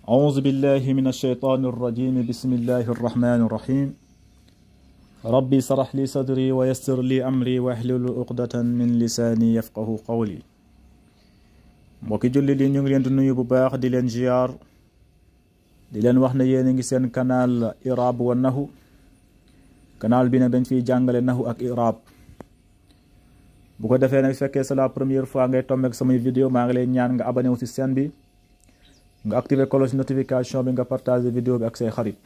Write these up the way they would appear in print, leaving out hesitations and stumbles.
أعوذ بالله من الشيطان الرجيم بسم الله الرحمن الرحيم ربي اشرح لي صدري ويسر لي أمري واحلل عقدة من لساني يفقه قولي mbokki julli li ñu ngi leen di nuyu bu baax di leen ziar di leen wax ne yéen a ngi seen canal I'rab wa Nahwu canal bi nag dañ fiy jàngale nahwu ak i'rab bu ko defee nag fekkee c'est la première fois ngay tombeek samay vidéo maa ngi lay ñaan nga abonné wu ci chaîne bi nga activer cloche notification bi nga partager vidéo bi ak say xarit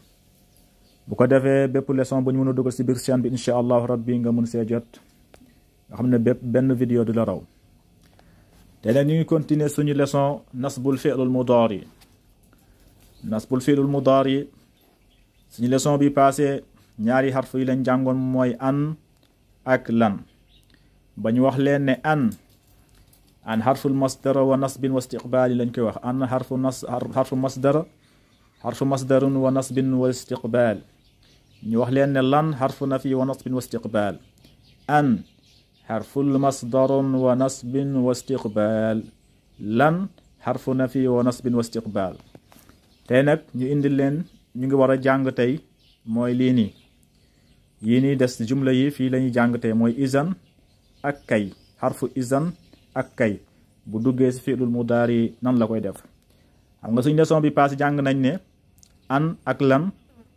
bu ko defee bépp leçon bu ñu mën a dugal ci biir chaîne bi incha allahu rabbi nga mën see jot nga xam ne benn vidéo du la raw te nag ñu ngi continuer suñu leçon nasbul fi'lul mudari suñu leçon bi passé ñaari xarfu yi lañ jàngoon mooy an ak lan ba ñu wax leen ne an xarful masdar wa nasbin wa istiqbaali lañ koy wax an xarfu masdarun wa nasbin wa istiqbaal ñu wax leen ne lan xarfu nafi wa nasbin wa istiqbaal an xarful masdarun wa nasbin wa istiqbaal lan xarfu nafi wa nasbin wa istiqbaal tey nag ñu indi leen ñu ngi war a jàng tey mooy lii nii yii nii des jumla yi fii la ñuy jàng tey mooy izan ak kay xarfu izan ak kay bu duggee ci fi'lul mudaari nan la koy def xam nga suñu leçon bi passé jàng nañ ne an ak lan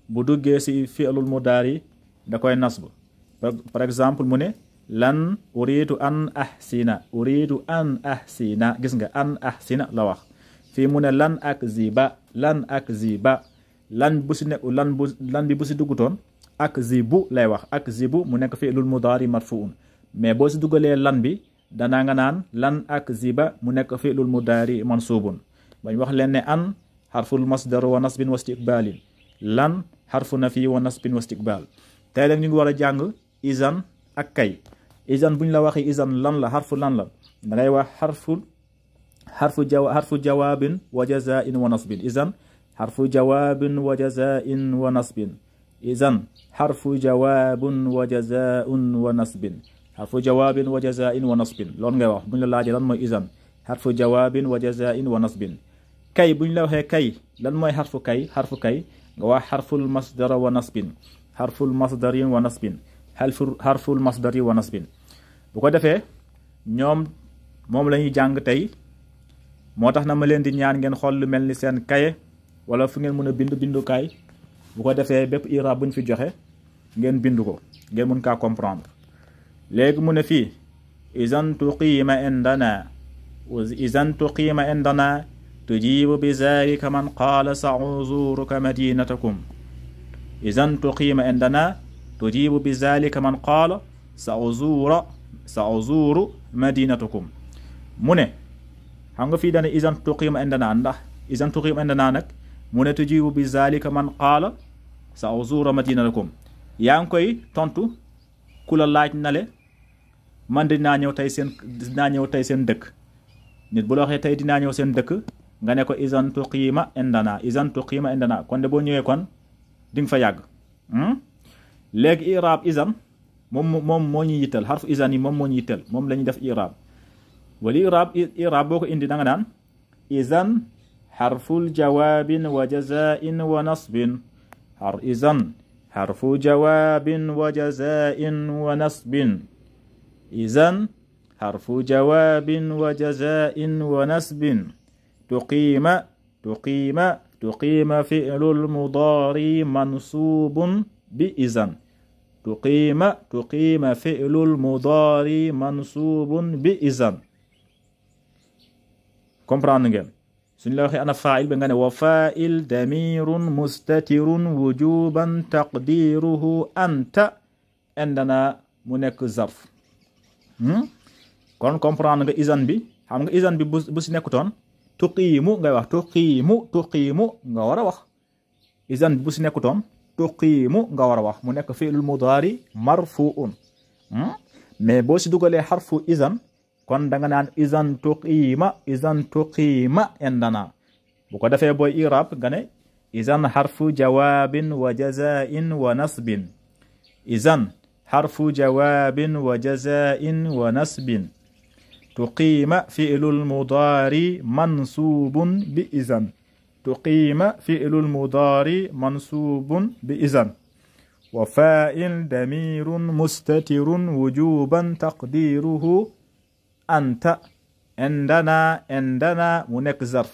bu duggee ci fi'lul mudaari da koy nasb par exemple mu ne lan uridu an ahsina gis nga an ahsina la wax fii mu ne lan ak ziba lan bu ci nekk lan bi bu ci duggutoon ak zibu lay wax ak zibu mu nekk fi'lul mudaari marfuun mais boo ci dugalee lan bi danaa nga naan lan ak ziba mu nekk fi'lul mudaari mansubun bañ wax leen ne an xarful masdar wa nasbin wa istiqbaalin lan xarfu nafi wa nasbin wa istiqbaal tey nag ñu ngi war a jàng izan ak kay izan bu ñu la waxee izan lan la xarfu lan la dangay wax xarfu jawaabin wa jazaa'in wa nasbin izan xarfu jawaabin wa jazaa'in wa nasbin izan xarfu jawaabin wa jazaa'un wa nasbin xarfu jawaabin wa jazaa'in wa nasbin loolu ngay wax bu ñu la laajee lan mooy izan xarfu jawaabin wa jazaa'in wa nasbin kay bu ñu la waxee kay lan mooy xarfu kay nga wax xarful masdara wa nasbin xarful masdari wa nasbin xarful masdari wa nasbin bu ko defee moom la ñuy jàng tey moo tax na ma leen di ñaan ngeen xool lu mel ni seen kaye wala fu ngeen mën a bindukaay bu ko defee bépp i'rab bu ñu fi joxe ngeen bind ko ngeen mën kaa comprendre léegi mu ne fii izan tuqiima indana tujibu bi zalika man qaala sa'uzuruka madinatakum izan tuqiima indana tujibu bi zalika man qaala sa'uzuru madinatakum mu ne xam nga fii dane izan tuqiima indana ndax izan tuqiima indana nag mu ne tujibu bi zalika man qaala sa'uzuru madinatakum yaa ngi koy tontu ku la laaj na le man dinaa ñëw tey seen dëkk nit bu la waxee tey dinaa ñëw seen dëkk nga ne ko izan tuqiima indana kon de boo ñëwee kon di nga fa yàgg léegi i'rab izan moom moo ñuy yittal xarfu izan yi moom moo ñu yittal moom la ñuy def i'rab wala i'rab boo ko indi da nga naan izan xarful jawaabin wa jazaa'in wa nasbin izan xarfu jawaabin wa jazaa'in wa nasbin izan xarfu jawaabin wa jazaa'in wa nasbin tuqiima fi'lul mudaari mansuubun bi izan tuqiima fi'lul mudaari mansuubun bi izan comprendre ngeen suñu la waxee ana faa'il ba nga ne wa faa'il damirun mustatirun wujuban taqdiruhu anta indana mu nekk zarf kon comprendre nga izan bi xam nga izan bi bu si nekkutoon tuqiimu ngay wax tuqiimu nga war a wax izan bi bu si nekkutoon tuqiimu nga war a wax mu nekk fi'lul mudaari marfuun mais boo si dugalee xarfu izan kon da nga naan izan tuqiima indana bu ko defee booy i'rab nga ne izan xarfu jawaabin wa jazaa'in wa nasbin izan xarfu jawaabin wa jazaa'in wa nasbin tuqiima fi'lul mudaari mansuubun bi izan تقيم فعل المضارع منصوب بإذن وفاعل ضمير مستتر وجوبا تقديره أنت عندنا منك ظرف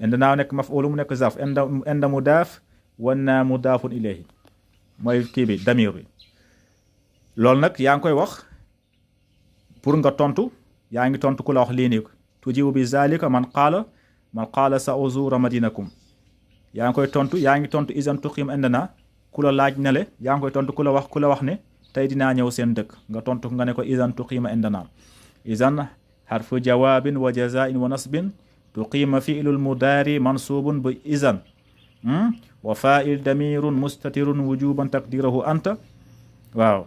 عندنا منك مفعول منك ظرف عند مضاف ونا مضاف إليه mooy kii bi damir bi loolu nag yaa ngi koy wax pour nga tontu yaa ngi tontu ku la wax lii nii tujibu bi zalika man qaala sa uzura madinakum yaa ngi koy tontu yaa ngi tontu izan tuqim indana ku la laaj ne le yaa ngi koy tontu ku la wax ne tey dinaa ñëw seen dëkk nga tontu nga ne ko izan tuqima indana izan harfu jawaabin wa jazaa'in wa nasbin tuqima fi'lul mudaari mansubun bi izan wa fa'il damirun mustatirun wujuban taqdirahu anta waaw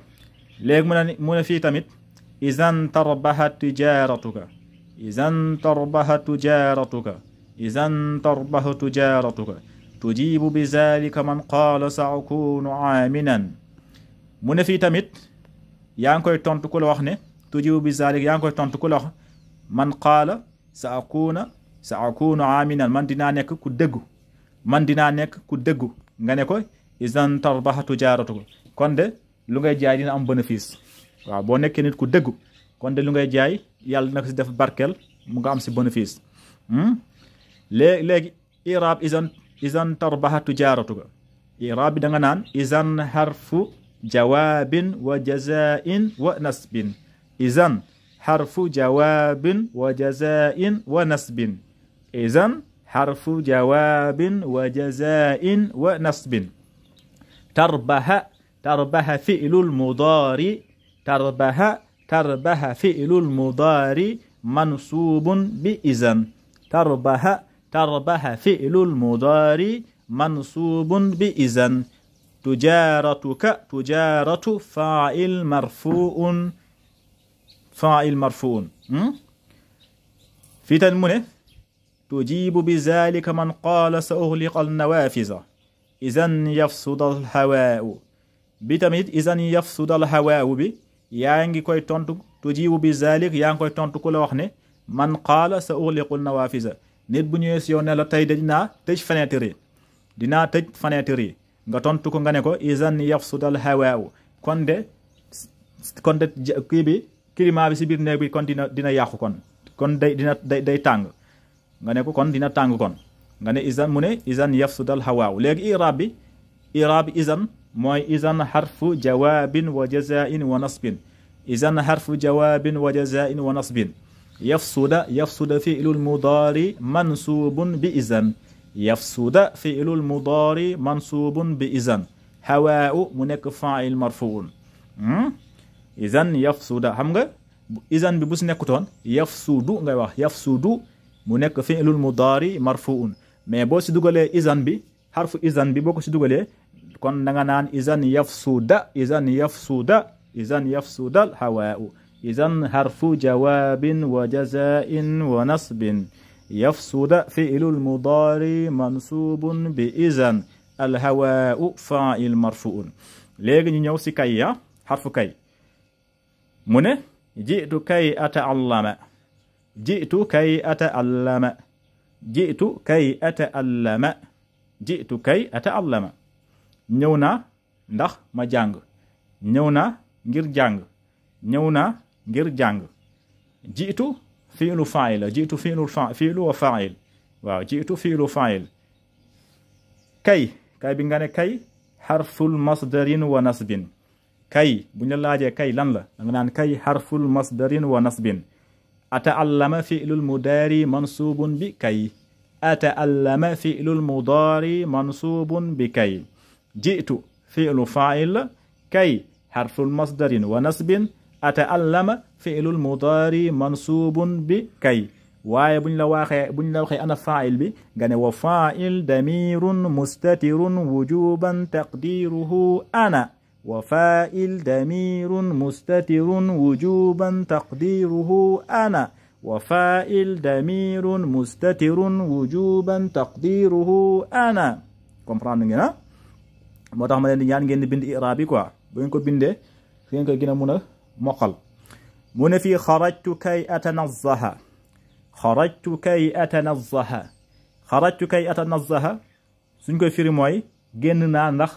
léegi mu ne fii tamit izan tarbahat tijaratuka tujibu bi zalika man qaala sa'akunu aaminan mu ne fii tamit yaa ngi koy tontu ku la wax ne tujibu bi zalika yaa ngi koy tontu ku la wax man qaala sa'akunu aaminan man dinaa nekk ku dëggu nga ne ko izan tarbaha tijaratuka kon de lu ngay jaay dina am bénéfice waaw boo nekkee nit ku dëggu kon de lu ngay jaay yàlla dina ko si def barkeel mu nga am si bénéfice léegi i'raab izan tarbaha tijaratuka i'raab bi da nga naan izan harfu jawaabin wa jazaa'in wa nasbin izan harfu jawaabin wa jazaa'in wa nasbin izan حرف جواب وجزاء ونصب تربح فعل المضارع فعل المضارع منصوب بإذن تربح فعل المضارع منصوب بإذن تجارة فاعل مرفوع في تنمونه تجيب بذلك من قال سأغلق النوافذ إذن يفسد الهواء بتميت إذن يفسد الهواء بي يانغي كوي تونتو تجيب بذلك يانغي كوي تونتو كولا وخني من قال سأغلق النوافذ نيت بو ñëwé ci yow ne la tay dina tej fenêtre nga tontu ko nga ne ko izan yafsud al hawa kon de kii bi climat bi ci biir neeg bi kon dina yàqu kon day tàng nga ne ko kon dina tàng kon nga ne izan mu ne izan yafsudal hawaaw léegi i'raab izan mooy izan harfu jawaabin wa jazaa'in wa nasbin izan harfu jawaabin wa jazaa'in wa nasbin yafsuda fi'lul mudaari mansuubun bi izan yafsuda fi'lul mudaari mansuubun bi izan hawaaw mu nekk faa'il marfuun izan yafsuda xam nga izan bi bu si nekkutoon yafsudu ngay wax yafsudu mu nekk fi'lul mudaari marfuun mais boo si dugalee izan bi harfu izan bi boo ko si dugalee kon da nga naan izan yafsuda al hawaa'u izan harfu jawaabin wa jazaa'in wa nasbin yafsuda fi'lul mudaari mansuubun bi izan al hawaa'u faa'il marfuun léegi ñu ñëw si kay harfu kay mu ne ji'tu kay ata'allama ji'tu kay ata'allama ñëw naa ndax ma jàng ñëw naa ngir jàng ji'tu fi'lu fa'il ji'tu fi'lu wa fa'il waaw ji'tu fi'lu fa'il kay bi nga ne kay harful masdarin wa nasbin kay bu ñu la laajee kay lan la da nga naan kay harful masdarin wa nasbin ata'allama fi'lul mudaari mansuubun bi kay ata'allama fi'lul mudaari mansuubun bi kay ji'tu fi'lu faa'il kay harful masdarin wa nasbin ata'allama fi'lul mudaari mansuubun bi kay waaye buñ la waxee ana faa'il bi nga ne wa faa'il damirun mustatirun wujuban taqdiruhu ana وفاعل ضمير مستتر وجوبا تقديره أنا وفاعل ضمير مستتر وجوبا تقديره أنا comprendre ngeen moo tax ma leen di ñaan ngeen di bind i'raab bi quoi bu ngeen ko bindee fi ngeen ko gën a mun a moqal mu ne fii xarajtu kay xarajtu kay atanazzaha suñ koy firi mooy génn naa ndax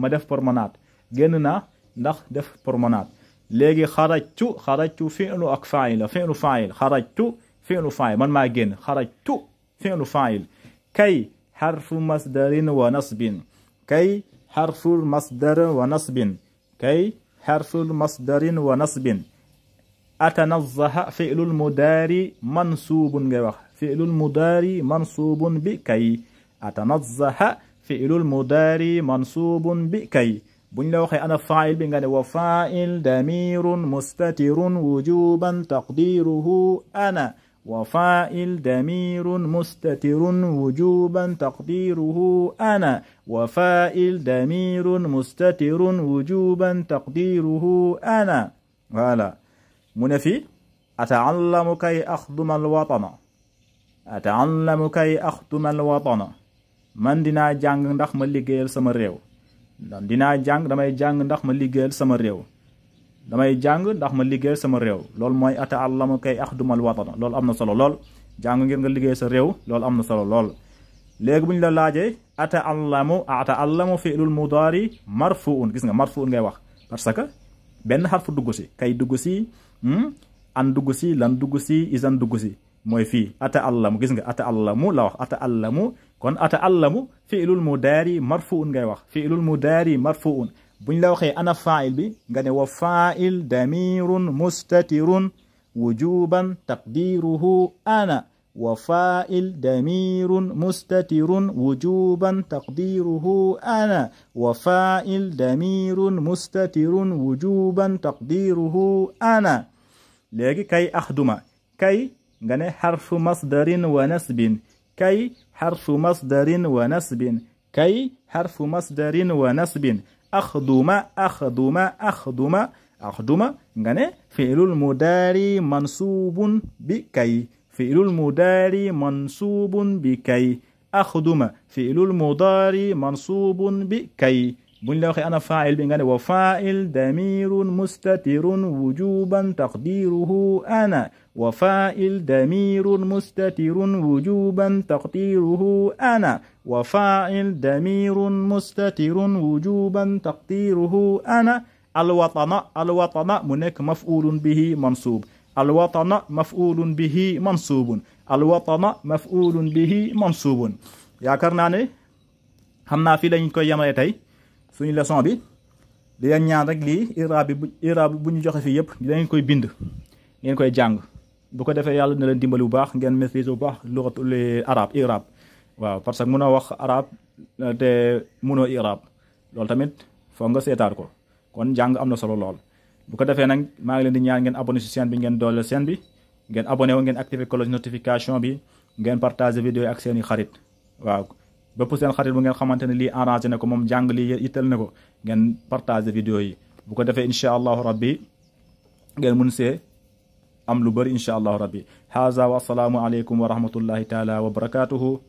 ma def promenade génn naa ndax def promenade léegi xarajtu fi'lu ak fa'il la fi'lu fa'il xarajtu fi'lu fa'il man maa génn xarajtu fi'lu fa'il kay xarfu masdarin wa nasbin kay xarfu masdar wa nasbin kay xarfu masdarin wa nasbin atanazzaha fi'lul mudaari mansuubun ngay wax fi'lul mudaari mansuubun bi kay atanazzaha fi'lul mudaari mansuubun bi kay buñ la waxee ana faa'il bi nga ne wa faa'il damirun mustatirun wujuban taqdiruhu ana wa faa'il damirun mustatirun wujuban taqdiruhu ana wa faa'il damirun mustatirun wujuban taqdiruhu ana voilà mu ne fi ata'allamu kay axduma alwatana ata'allamu kay axduma alwatana man dinaa jàng ndax ma liggéeyal sama réew dinaa jàng damay jàng ndax ma liggéeyal sama réew damay jàng ndax ma liggéeyal sama réew loolu mooy ata'allamu kay axduma alwatana loolu am na solo lool jàng ngir nga liggéey sa réew loolu am na solo lool léegi bu ñu la laajee ata'allamu fi'lul mudaari marfu'un gis nga marfu'un ngay wax parce que benn xarfu dugg si kay dugg si an dugg si lan dugg si isan dugg si mooy fii ata'allamu gis nga ata'allamu la wax ata'allamu kon ata'allamu fi'lul mudaari marfu'un ngay wax fi'lul mudaari marfu'un buñ la waxee ana fa'il bi nga ne wa fa'il damirun mustatirun wujuban taqdiruhu ana wa fa'il damirun mustatirun wujuban taqdiruhu ana wa fa'il damirun mustatirun wujuban taqdiruhu ana léegi kay axduma kay nga ne xarfu masdarin wa nasbin kay xarfu masdarin wa nasbin kay xarfu masdarin wa nasbin axduma axduma axduma axduma nga ne fi'lul mudaari mansuubun bi kay fi'lul mudaari mansuubun bi kay axduma fi'lul mudaari mansuubun bi kay buñ la waxee ana fa'il bi nga ne wa fa'il damirun mustatirun wujuban taqdiruhu ana wa fa'il damirun mustatirun wujuban taqdiruhu ana wa fa'il damirun mustatirun wujuban taqdiruhu ana alwatana mu nekk maf'ulun bihi mansub alwatana maf'ulun bihi mansubun alwatana maf'ulun bihi mansubun yaakaar naa ne xam naa fii lañ koy yemale tey suñu leçon bi di leen ñaan rek lii iraab bu ñu joxe fii yëpp dinañ koy bind ngeen koy jàng bu ko defee yàlla na leen dimbali bu baax ngeen maîtriser bu baax lugatul arab iraab waaw parce que mënoo wax arab te mënoo iraab loolu tamit foog nga seetaat ko kon jàng am na solo lool bu ko defee nag maa ngi leen di ñaan ngeen abonné ci chaîne bi ngeen dooleel chaîne bi ngeen abonné wu ngeen activer cloche notification bi ngeen partager vidéo yi ak seeni xarit waaw bépp seen xarit bu ngeen xamante ne lii arrangé na ko moom jàng lii itteel na ko ngeen partager vidéo yi bu ko defee incha allahu rabbi ngeen mun see am lu bëri incha allahu rabbi haza wa assalaamu aleykum wa rahmatullahi taala wa barakatuhu